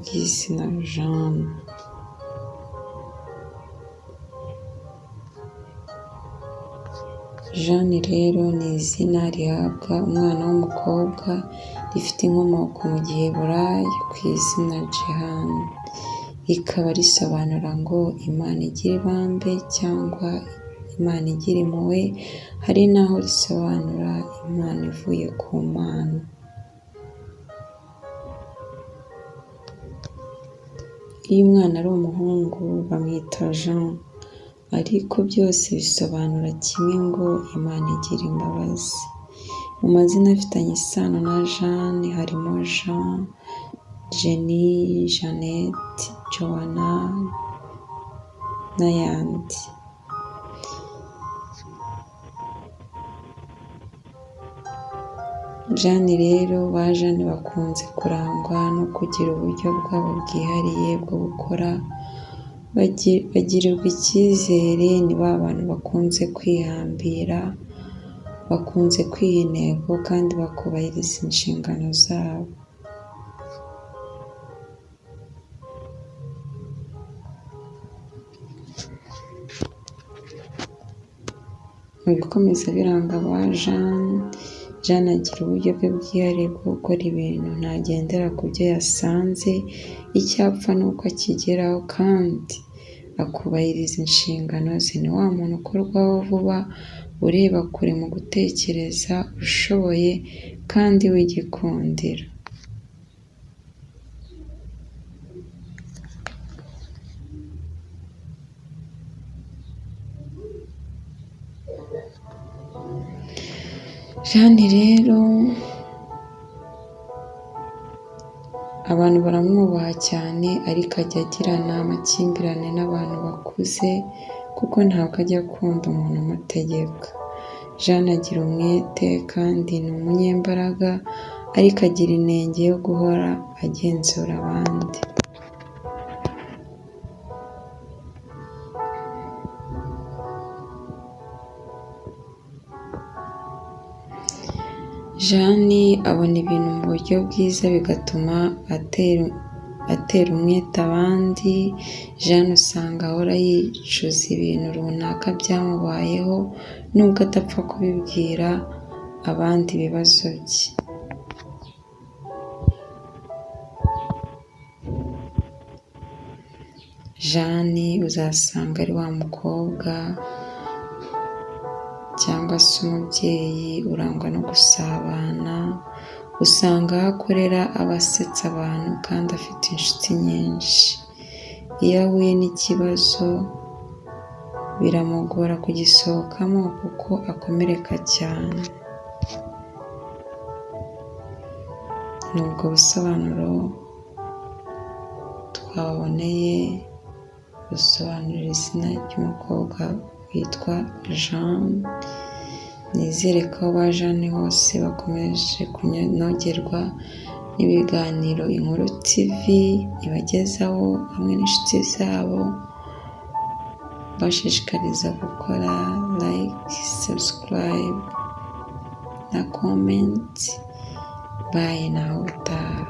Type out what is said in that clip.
bw'izina Jeanne. Jeanne rero ni izina rihabwa umwana w'umukobwa, rifite inkomoko mu giheburayo ku izina Jehane, rikaba risobanura ngo Imana igira ibambe cyangwa Imana igira impuhwe, hari n'aho risobanura impano ivuye ku Mana. Iyo umwana ari umuhungu bamwita Jean, ariko byose bisobanura kimwe ngo Imana igira imbabazi. Mu mazina afitanye isano na Jeanne harimo Jean, Jenny, Jeannette, Joanna n'ayandi. Jeanne rero, ba Jeanne bakunze kurangwa no kugira uburyo bwabo bwihariye bwo gukora, bagirirwa icyizere, ni ba bantu bakunze kwihambira, bakunze kwiha intego kandi bakubahiriza inshingano zabo. Mu bikomeza biranga ba Jeanne, Jeanne agira uburyo bwe bwihariye bwo gukora ibintu, ntagendera ku byo yasanze, icyo apfa ni uko akigeraho kandi akubahiriza inshingano ze. Ni wa muntu ukorwaho vuba, ureba kure mu gutekereza, ushoboye kandi w'igikundiro. Jeanne rero abantu baramwubaha cyane, ariko ajya agirana amakimbirane n'abantu bakuze kuko ntabwo ajya akunda umuntu umutegeka. Jeanne agira umwete kandi ni umunyembaraga, ariko agira inenge yo guhora agenzura abandi. Jeanne abona ibintu mu buryo bwiza bigatuma atera umwete abandi. Jeanne usanga ahora yicuza ibintu runaka byamubayeho nubwo adapfa kubibwira abandi ibibazo bye. Jeanne uzasanga ari wa mukobwa cyangwa se umubyeyi urangwa no gusabana, usanga aho akorera aba asetsa abantu kandi afite inshuti nyinshi. Iyo ahuye n'ikibazo biramugora kugisohokamo kuko akomereka cyane. Ni ubwo busobanuro twaboneye busobanura izina ry'umukobwa witwa Jeanne. Nizere ko ba Jeanne bose bakomeje kunogerwa n'ibiganiro Inkuru TV ibagezaho hamwe n'inshuti zabo, bashishikariza gukora like, subscribe na comment. Bye, naho utaha.